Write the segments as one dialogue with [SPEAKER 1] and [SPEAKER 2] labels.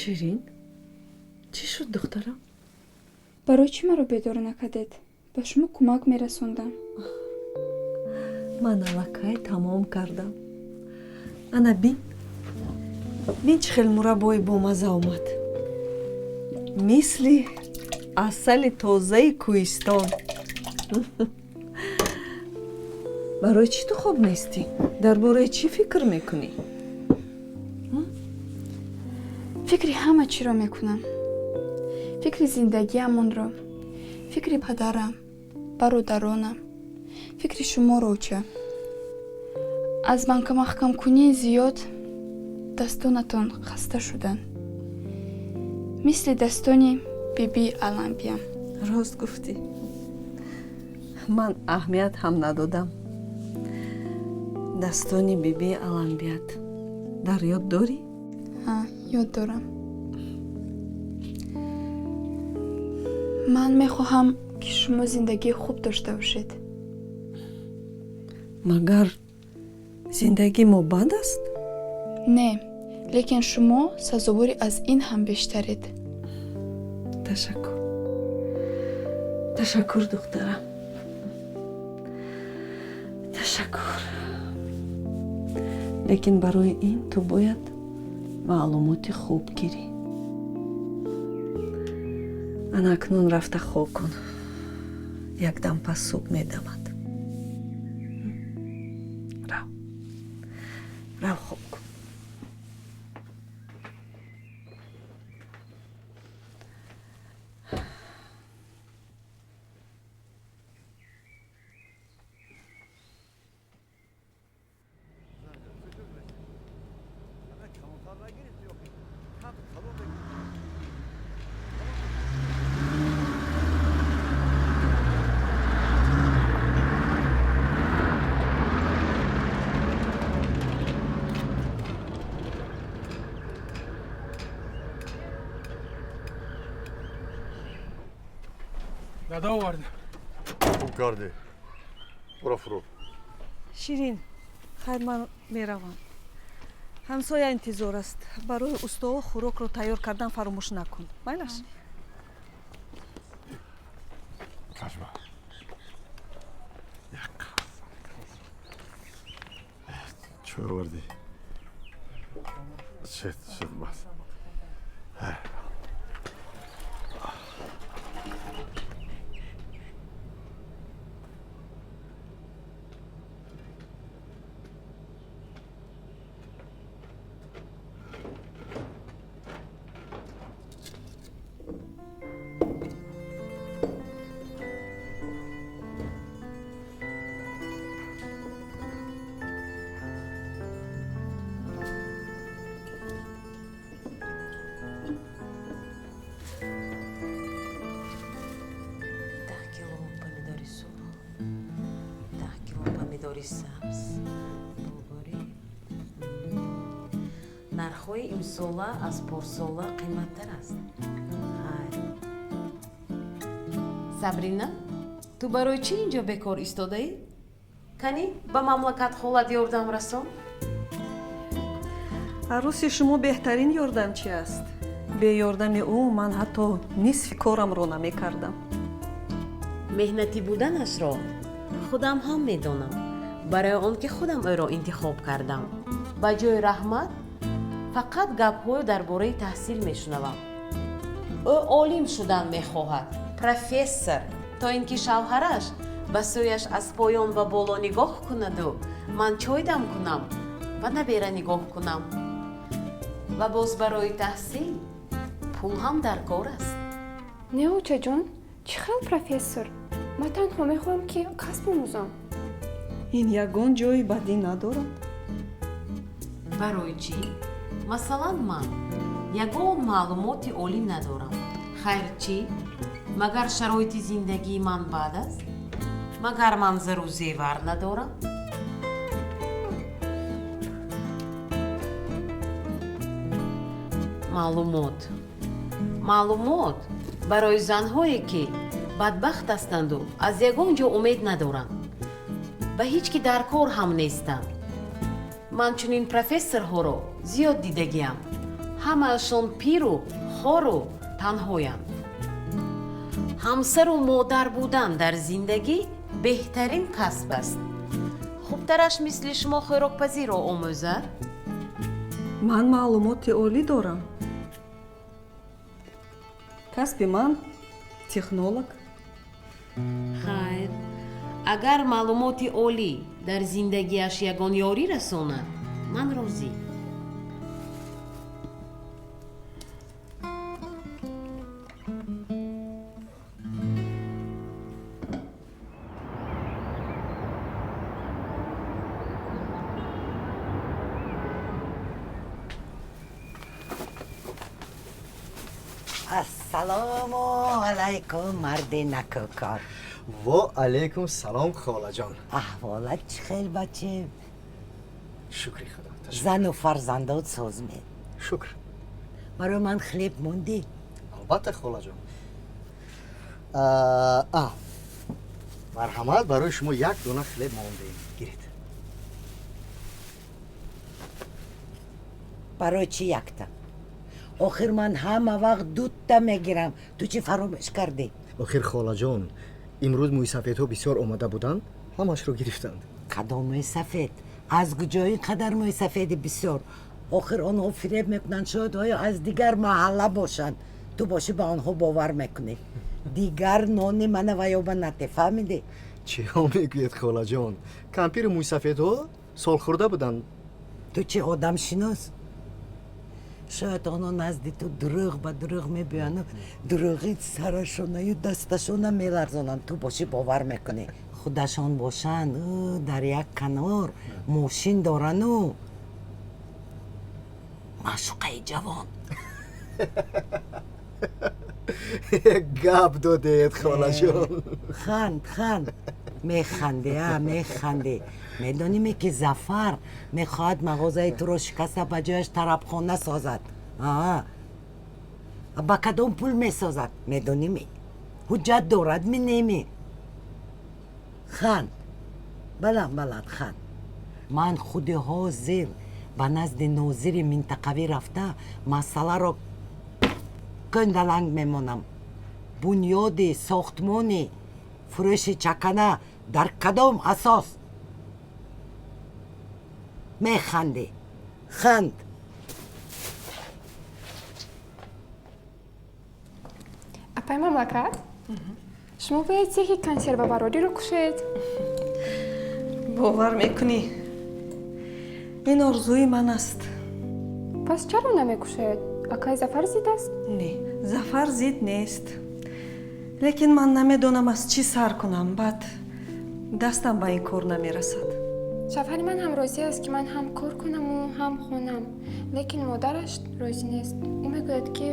[SPEAKER 1] Ширин, чӣ шуд, духтарам?
[SPEAKER 2] Барои чӣ маро бедор накардед? Ба шумо кӯмак мерасондам.
[SPEAKER 1] Ман аллакай тамом кардам. Ана бин, бин, чӣ хел мураббои бомазза омад, мисли асали тозаи кӯҳистон. Барои чӣ ту хоб нестӣ? Дар бораи чӣ фикр мекунӣ?
[SPEAKER 2] Фикри ҳама чиро мекунам: фикри зиндагиамонро, фикри падарам, бародаронам, фикри шуморо, оча. Аз банкамаҳкамкунии зиёд дастонатон хаста шуданд, мисли дастони бибии Аламбиям.
[SPEAKER 1] Рост гуфтӣ, ман аҳамият ҳам надодам. Дастони бибии Аламбият дар ёд дорӣ?
[SPEAKER 2] Ҳа, ёд дорам. Ман мехоҳам, ки шумо зиндагии хуб дошта бошед.
[SPEAKER 1] Магар зиндагии мо бад аст?
[SPEAKER 2] Не, лекин шумо сазовори аз ин ҳам бештаред.
[SPEAKER 1] Ташаккур, ташаккур, духтарам, ташаккур. Лекин барои ин ту бояд маълумоти хуб гирӣ. Ана акнун рафта хоб кун, якдам пас субҳ медамад. Рав, рав, хоб кун.
[SPEAKER 3] Дада, овардем.
[SPEAKER 4] Хуб кардӣ, бура фурӯ.
[SPEAKER 5] Ширин, хайр, ман меравам, ҳамсоя интизор аст. Барои устоҳо хӯрокро тайёр кардан фаромӯш накун, майлаш?
[SPEAKER 4] Кашба. Чой овардӣ? Шед, шед, бас.
[SPEAKER 6] 10 кило помидори сурх, 10 кило помидори сабз, булгурӣ. Нархҳои имсола аз порсола қиматтар аст. Хайр, Сабрина, ту барои чӣ инҷо бекор истодаӣ? Канӣ, ба мамлакат холат ёрдам расон.
[SPEAKER 5] Арӯси шумо беҳтарин ёрдамчи аст. Бе ёрдами ӯ ман ҳатто нисфи корамро намекардам.
[SPEAKER 6] Меҳнатӣ буданашро худам ҳам медонам, барои он ки худам ӯро интихоб кардам. Ба ҷои раҳмат фақат гапҳою дар бораи таҳсил мешунавам. Ӯ олим шудан мехоҳад, профессор, то ин ки шавҳараш ба сӯяш аз поён ба боло нигоҳ кунаду ман чой дам кунам ва набера нигоҳ кунам. Ва боз барои таҳсил пул ҳам дар кор аст.
[SPEAKER 7] Не, очаҷон, чӣ хел профессор? Ман танҳо мехоҳам, ки касб омӯзам.
[SPEAKER 5] Ин ягон ҷои бадӣ надорад.
[SPEAKER 6] Барои чӣ? Масалан, ман ягон маълумоти олӣ надорам. Хайр, чӣ? Магар шароити зиндагии ман бад аст? Магар ман зару зевар надорам? Маълумот, маълумот барои занҳое, ки бадбахт ҳастанду аз ягон ҷо умед надоранд, ба ҳеҷ ки дар кор ҳам нестанд. Ман чунин профессорҳоро зиёд дидагиам. Ҳамаашон пиру хору танҳоянд. Ҳамсару модар будан дар зиндагӣ беҳтарин касб аст. Хубтараш мисли шумо хӯрокпазиро омӯзад.
[SPEAKER 5] Ман маълумоти олӣ дорам. Касби ман технолог.
[SPEAKER 6] Хайр, агар маълумоти олӣ дар зиндагиаш ягон ёрӣ расонад, ман розӣ.
[SPEAKER 8] Ассалому алайкум, марди накӯкор.
[SPEAKER 9] Во алайкум салом, холаҷон.
[SPEAKER 8] Аҳволат чӣ хел, бачем?
[SPEAKER 9] Шукри худо.
[SPEAKER 8] Зану фарзандот созме?
[SPEAKER 9] Шукр.
[SPEAKER 8] Барои ман хлеб мондӣ?
[SPEAKER 9] Албатта, холаҷон. А марҳамат, барои шумо як дона хлеб мондем, гиред.
[SPEAKER 8] Барои чӣ якта? Охир ман ҳама вақт дута мегирам. Ту чӣ, фаромӯш кардӣ?
[SPEAKER 9] Охир, холаҷон, имрӯз мӯйсафедҳо бисёр омада буданд, ҳамашро гирифтанд.
[SPEAKER 8] Кадом мӯйсафед? Аз куҷо ин қадар мӯйсафеди бисёр? Охир онҳо фиреб мекунанд, шояд оё аз дигар маҳалла бошанд. Ту бошӣ, ба онҳо бовар мекунӣ. Дигар нони мана ваёба нате, фаҳмидӣ?
[SPEAKER 9] Чиҳо мегӯед, холаҷон? Кампири мӯйсафедҳо солхӯрда буданд.
[SPEAKER 8] Ту чӣ, одамшинос? Шояд онҳо назди ту дурӯғ ба дурӯғ мебиёяну дурӯғи сарашонаю дасташона меларзонанд, ту бошӣ, бовар мекунӣ. Худашон бошанд, дар як канор мошин дорану маъшуқаи ҷавон.
[SPEAKER 9] Гап додед, холаҷон.
[SPEAKER 8] Ханд, ханд. Механде, а механде. Медониме, ки Зафар мехоҳад мағозаи туро шикаста, ба ҷояш тарабхона созад? Ба кадом пул месозад, медониме? Ҳуҷҷат дорад ми неми? Ханд, баланд баланд ханд. Ман худи ҳозир ба назди нозири минтақавӣ рафта, масъаларо кӯндаланг мемонам. Бунёди сохтмони фурӯши чакана дар кадом асос? Механдӣ, ханд.
[SPEAKER 7] Апай Мамлакат, шумо бояд цехи консервабародиро кушоед.
[SPEAKER 5] Бовар мекунӣ, ин орзуи ман аст.
[SPEAKER 7] Пас чаро намекушоед? Акай Зафар зид аст?
[SPEAKER 5] Не, Зафар зид нест, лекин ман намедонам, аз чӣ сар кунам. Баъд дастам ба ин кор намерасад.
[SPEAKER 7] Шавҳари ман ҳам розӣ аст, ки ман ҳам кор кунаму ҳам хонам, лекин модараш розӣ нест. Ӯ мегӯяд, ки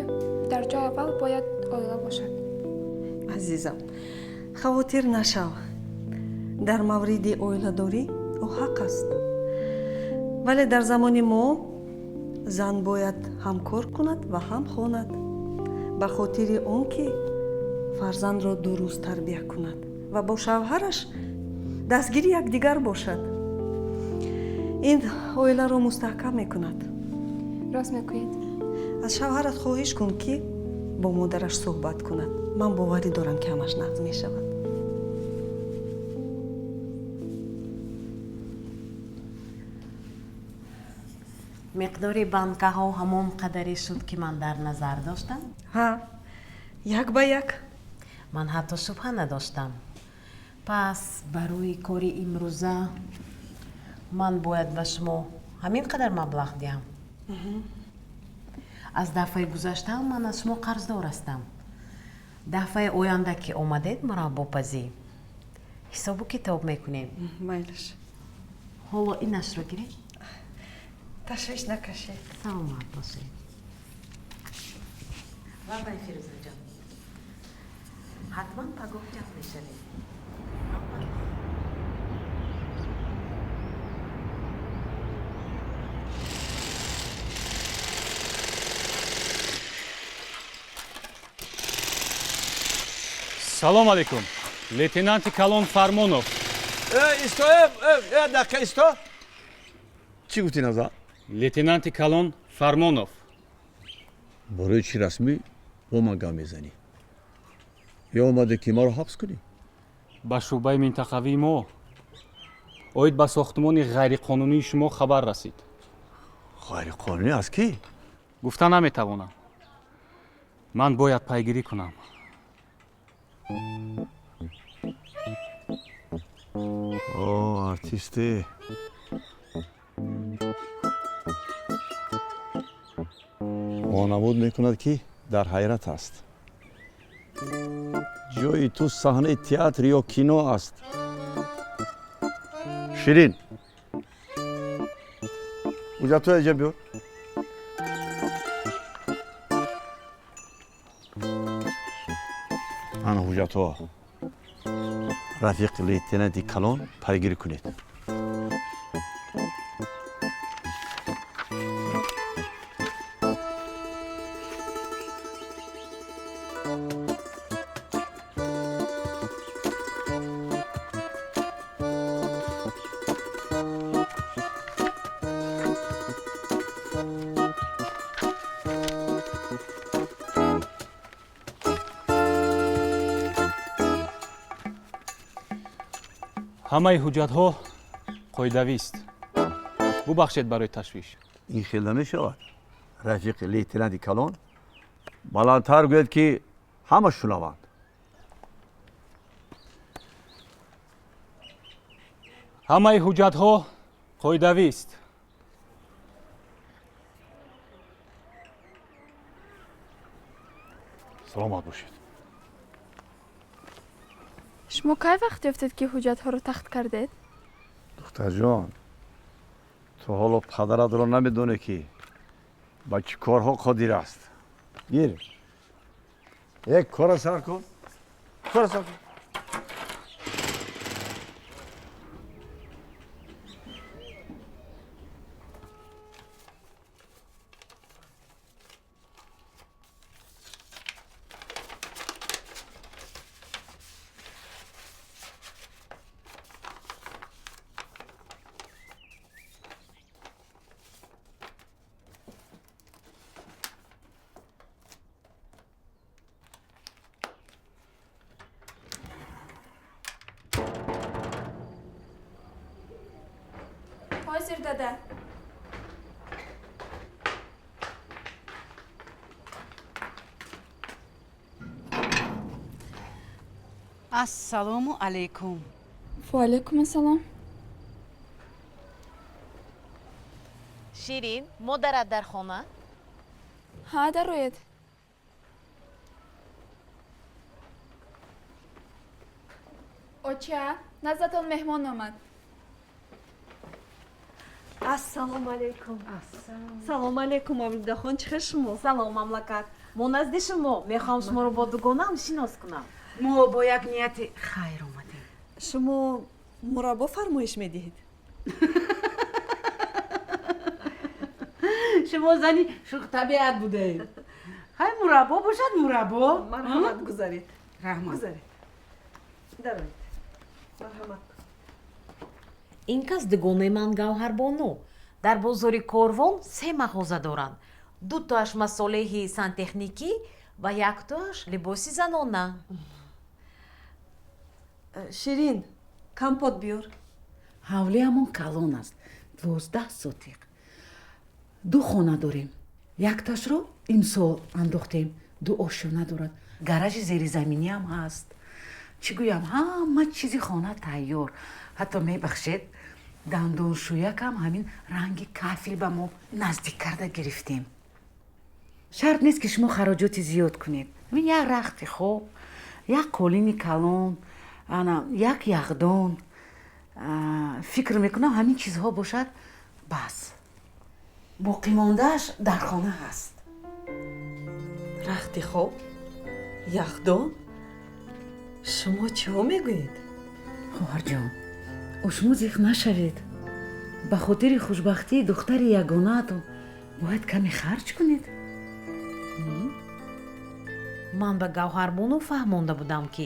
[SPEAKER 7] дар ҷои аввал бояд оила бошад.
[SPEAKER 5] Азизам, хавотир нашав. Дар мавриди оиладорӣ ӯ ҳақ аст, вале дар замони мо зан бояд ҳам кор кунад ва ҳам хонад, ба хотири он ки фарзандро дуруст тарбия кунад ва бо шавҳараш дастгири якдигар бошад. Ин оиларо мустаҳкам мекунад.
[SPEAKER 7] Рост мегӯед.
[SPEAKER 5] Аз шавҳарат хоҳиш кун, ки бо модараш суҳбат кунад. Ман боварӣ дорам, ки ҳамаш нағз мешавад.
[SPEAKER 6] Миқдори банкаҳо ҳамон қадаре шуд, ки ман дар назар доштам?
[SPEAKER 5] Ҳа, як ба як.
[SPEAKER 6] Ман ҳатто шубҳа надоштам. Пас барои кори имрӯза ман бояд ба шумо ҳамин қадар маблағ диҳам. Аз дафъаи гузаштаам ман аз шумо қарздор ҳастам. Дафъаи оянда ки омадед мураббопазӣ, ҳисобу китоб мекунем.
[SPEAKER 5] Майлаш.
[SPEAKER 6] Ҳоло инашро гиред.
[SPEAKER 5] Ташвиш накашед.
[SPEAKER 6] Саломат бошед. Вабай, Фирӯзаҷон, ҳатман пагоҳ ҷамъ мешавем.
[SPEAKER 3] Салом алейкум, лейтенанти калон Фармонов.
[SPEAKER 10] Исто, дақиқа исто. Чӣ гуфтӣ, Назар?
[SPEAKER 3] Лейтенанти калон Фармонов.
[SPEAKER 10] Барои чӣ расмӣ бо ман гап мезанӣ? Ё омадӣ, ки маро ҳабс кунӣ?
[SPEAKER 3] Ба шӯъбаи минтақавии мо оид ба сохтмони ғайриқонунии шумо хабар расид.
[SPEAKER 10] Ғайриқонунӣ аз кӣ?
[SPEAKER 3] Гуфта наметавонам. Ман бояд пайгирӣ кунам.
[SPEAKER 10] О, артисте! Вонамуд мекунад, ки дар ҳайрат аст. Ҷои ту саҳнаи театр ё кино аст. Ширин, ҳуҷҷатҳоя иҷа биёр. Ана ҳуҷҷатҳо. Рафиқи лейтенанти калон, пайгирӣ кунед.
[SPEAKER 3] Ҳамаи ҳуҷҷатҳо қоидавист. Бубахшед барои ташвиш.
[SPEAKER 10] Ин хел намешавад, рафиқи лейтенанти калон. Баландтар гӯяд, ки ҳама шунаванд.
[SPEAKER 3] Ҳамаи ҳуҷҷатҳо қоидавист.
[SPEAKER 4] Саломат бошед.
[SPEAKER 2] Шумо кай вақт ёфтед, ки ҳуҷҷатҳоро тахт кардед?
[SPEAKER 10] Духтарҷон, ту ҳоло падаратро намедонӣ, ки ба чӣ корҳо қодир аст. Гир, як кора сар кун, кора сар кун.
[SPEAKER 2] Ҳозир, дада.
[SPEAKER 11] Ассалому алайкум.
[SPEAKER 2] Ва алайкум ассалом.
[SPEAKER 6] Ширин, модарат дар хона?
[SPEAKER 2] Ҳа, дароед. Оча, наздатон меҳмон омад.
[SPEAKER 5] Ассалому алайкум. Салому алайкум, Мавлудахон, чӣ хел шумо?
[SPEAKER 6] Салом, мамлакат. Мо назди шумо мехоҳам шуморо бо дугонаам шинос кунам.
[SPEAKER 11] Мо бо як нияти хайр омадем.
[SPEAKER 5] Шумо мураббо фармоиш медиҳед?
[SPEAKER 11] Шумо зани шӯхтабиат будаед. Хай, мураббо бошад, мураббо.
[SPEAKER 5] Марҳамат, гузаред.
[SPEAKER 11] Раҳмат.
[SPEAKER 5] Гузаред, дароед, марҳамат.
[SPEAKER 6] Ин кас дугонаи ман Гавҳарбону. Дар бозори Корвон се мағоза доранд: дутоаш масолеҳи сантехникӣ ва яктоаш либоси занона.
[SPEAKER 5] Ширин, компот биёр.
[SPEAKER 11] Ҳавлиамон калон аст, 12 сотиқ. Ду хона дорем, якташро имсол андохтем, ду ошёна дорад, гаражи зеризаминиам ҳаст. Чӣ гӯям, ҳама чизи хона тайёр. Ҳатто, мебахшед, дандоншӯякам ҳамин ранги кафел ба мо наздик карда гирифтем. Шарт нест, ки шумо хароҷоти зиёд кунед. Ҳамин як рахти хоб, як қолини калон, ана як яхдон, фикр мекунам, ҳамин чизҳо бошад, бас. Боқимондааш дар хона ҳаст.
[SPEAKER 5] Рахти хоб, яхдон? Шумо чиҳо мегӯед?
[SPEAKER 11] Хоҳарҷон, шумо зиқ нашавед. Ба хотири хушбахтии духтари ягонаатон бояд каме харҷ кунед.
[SPEAKER 6] Ман ба Гавҳарбону фаҳмонда будам, ки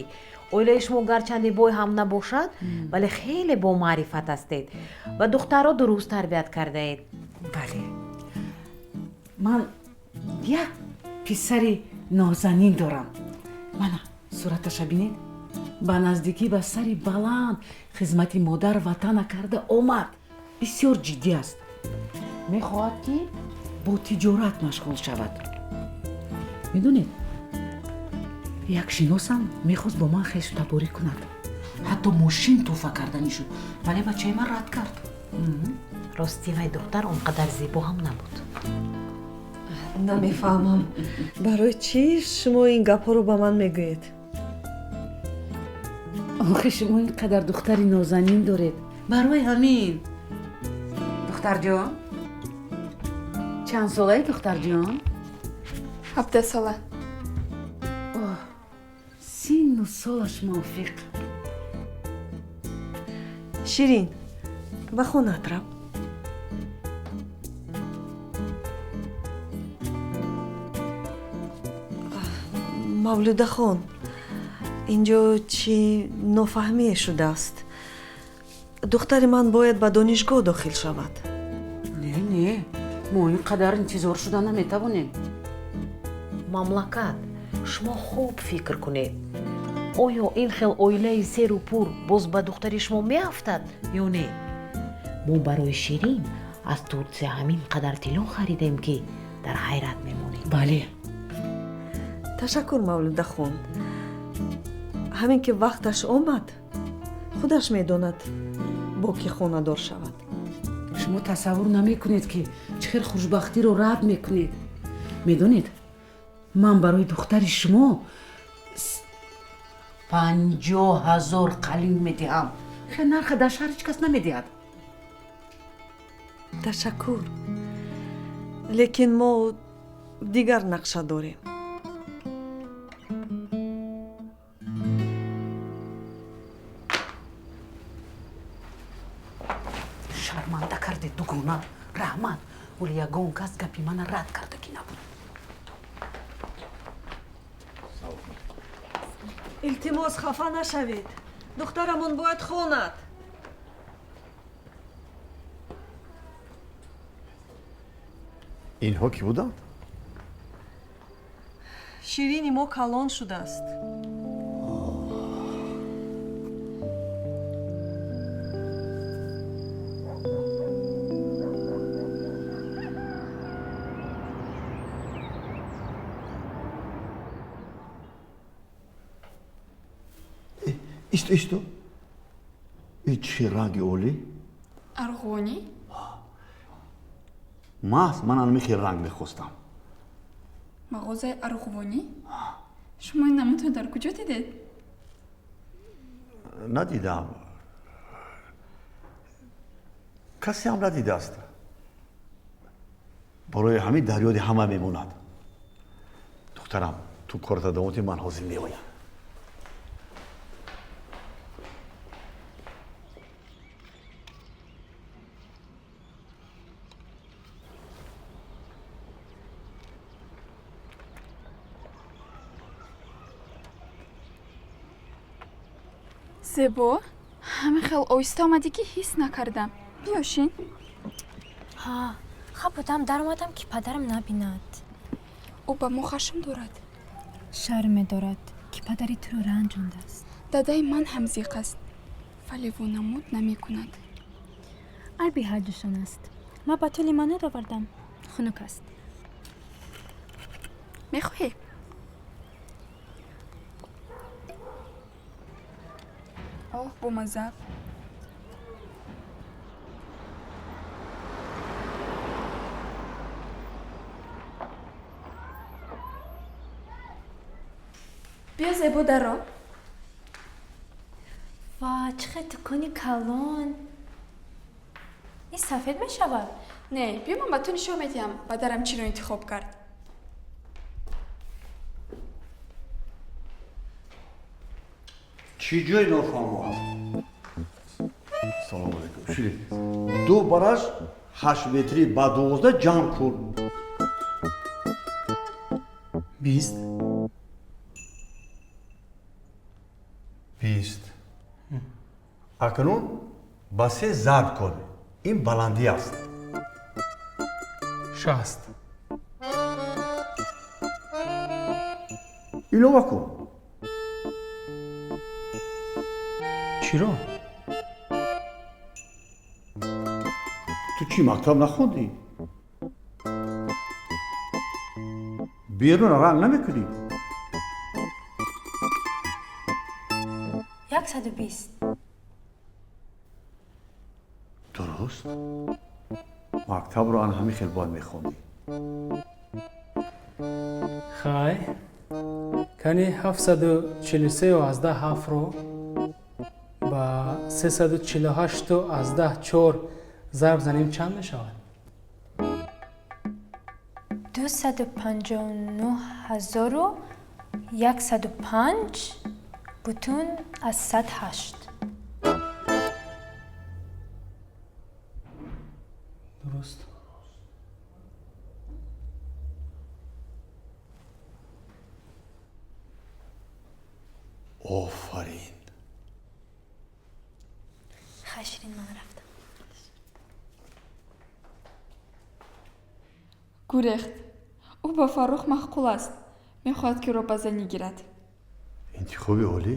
[SPEAKER 6] оилаи шумо гарчанде бой ҳам набошад, вале хеле бомаърифат ҳастед ва духтарро дуруст тарбият кардаед.
[SPEAKER 11] Бале, ман як Писари нозанин дорам. Мана сураташа бинед. Ба наздикӣ ба сари баланд хизмати модар ватана карда омад. Бисёр ҷиддӣ аст. Мехоҳад, ки бо тиҷорат машғул шавад. Медонед, як шиносам мехост бо ман хештаборӣ кунад. Ҳатто мошин тӯҳфа карданӣ шуд, вале бачаи ман рад кард.
[SPEAKER 6] Рости, вай духтар он қадар зебо ҳам набуд.
[SPEAKER 5] Намефаҳмам, барои чӣ шумо ин гапҳоро ба ман мегӯед?
[SPEAKER 11] Охе, шумо ин қадар духтари нозанин доред, барои ҳамин. Духтарҷон, чанд солаи, духтарҷон?
[SPEAKER 2] 17сола.
[SPEAKER 11] Синну солаш мувофиқ.
[SPEAKER 5] Ширин, ба хонаат рав. Мавлюдахон, инҷо чӣ нофаҳмие шудааст. Духтари ман бояд ба донишгоҳ дохил шавад.
[SPEAKER 11] Не, не, мо ин қадар интизор шуда наметавонем.
[SPEAKER 6] Мамлакат, шумо хуб фикр кунед, оё ин хел оилаи серу пур боз ба духтари шумо меафтад ё не? Мо барои Ширин аз Турсия ҳамин қадар тилло харидем, ки дар ҳайрат мемонем.
[SPEAKER 11] Бале.
[SPEAKER 5] Ташаккур, Мавлюдахон. Ҳамин ки вақташ омад, худаш медонад, бо кӣ хонадор шавад.
[SPEAKER 11] Шумо тасаввур намекунед, ки чӣ хел хушбахтиро рад мекунед. Медонед, ман барои духтари шумо 50 000 қалин медиҳам. Хел нарха дар шаҳр ҳеҷ кас намедиҳад.
[SPEAKER 5] Ташаккур, лекин мо дигар нақша дорем.
[SPEAKER 11] Шарманда кардед, дугона. Раҳмат, вале ягон кас гапи мана рад кардагӣ набуд.
[SPEAKER 5] Илтимос, хафа нашавед. Духтарамон бояд хонад.
[SPEAKER 10] Инҳо кӣ буданд?
[SPEAKER 5] Ширини мо калон шудааст.
[SPEAKER 10] Исто, исто, и чӣ ранги олӣ!
[SPEAKER 2] Арғунӣ.
[SPEAKER 10] Маҳз ман анмихел ранг мехостам.
[SPEAKER 2] Мағозаи арғувонӣ? Шумо ин намудро дар куҷо дидед?
[SPEAKER 10] Надидам, касе ҳам надидааст. Барои ҳамин дар ёди ҳама мемонад. Духтарам, ту кората давом, ман ҳозир меоям.
[SPEAKER 2] Зебо, ҳамин хел оҳиста омадӣ, ки ҳис накардам. Биё, шин.
[SPEAKER 12] Ҳа, хаб будам, даромадам, ки падарам набинад.
[SPEAKER 2] Ӯ ба мо хашм дорад.
[SPEAKER 12] Шарм медорад, ки падари туро ранҷондааст.
[SPEAKER 2] Дадаи ман ҳам зиқ аст, вале вонамуд намекунад.
[SPEAKER 12] Айби ҳардушон аст. Ман ба ту лимонад овардам, хунук аст.
[SPEAKER 2] Мехоҳӣ? Оҳ, бомазза! Биё, Зебо, даро.
[SPEAKER 12] Ва, чӣ хел дукони калон! Ин сафед мешавад?
[SPEAKER 2] Не, биё, ман ба ту нишон медиҳам, падарам чиро интихоб кард.
[SPEAKER 10] Чӣ ҷои нофаҳмо аст? Салому алайкум, Ширин. Ду бараш 8 метрӣ ба 12 ҷамъ кун.
[SPEAKER 9] 20.
[SPEAKER 10] 20. Акнун ба се зарб кун, ин баландӣ аст.
[SPEAKER 9] 60.
[SPEAKER 10] Илова кун.
[SPEAKER 13] Чиро?
[SPEAKER 10] Ту чӣ, мактаб нахондӣ? Берун ранг намекунӣ?
[SPEAKER 12] 120.
[SPEAKER 10] Дуруст, мактабро ана ҳамин хел бояд мехондӣ.
[SPEAKER 13] Хай, кани 743,7-ро ба 348,4 зарб занем, чанд мешавад?
[SPEAKER 12] 259 105,08.
[SPEAKER 13] Дуруст.
[SPEAKER 10] Офарин.
[SPEAKER 12] Хай, Ширин, ман рафтам.
[SPEAKER 2] Гурехт. Ӯ ба Фаррух маъқул аст, мехоҳад, ки ӯро ба занӣ гирад.
[SPEAKER 10] Интихоби олӣ,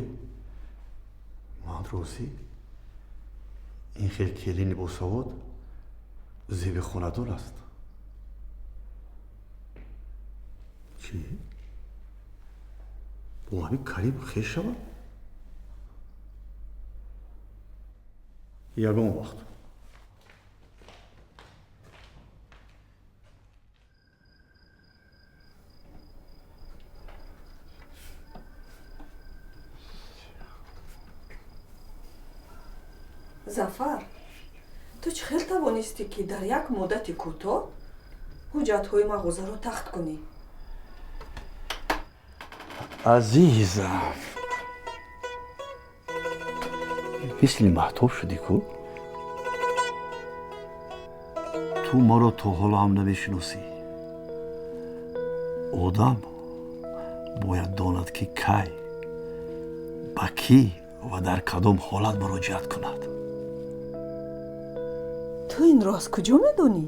[SPEAKER 10] ман розӣ. Ин хел келини босавод зеби хонадон аст. Чӣ, бо ҳамин Карим хеш шавад? Ягон вақт.
[SPEAKER 5] Зафар, ту чӣ хел тавонистӣ, ки дар як муддати кӯтоҳ ҳуҷҷатҳои мағозаро тахт кунӣ?
[SPEAKER 10] Азизам, мисли маҳтоб шудӣ ку. Ту маро то ҳоло ҳам намешиносӣ. Одам бояд донад, ки кай, ба кӣ ва дар кадом ҳолат муроҷиат кунад.
[SPEAKER 5] Ту инро аз куҷо медонӣ?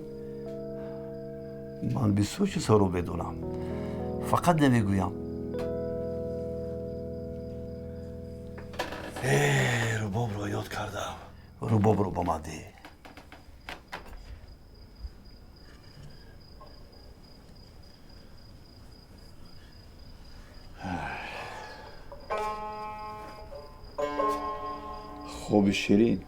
[SPEAKER 10] Ман бисёр чизҳоро медонам, фақат намегӯям. Рубобро ёд кардам. Рубобро ба ман деҳ. Хоби ширин.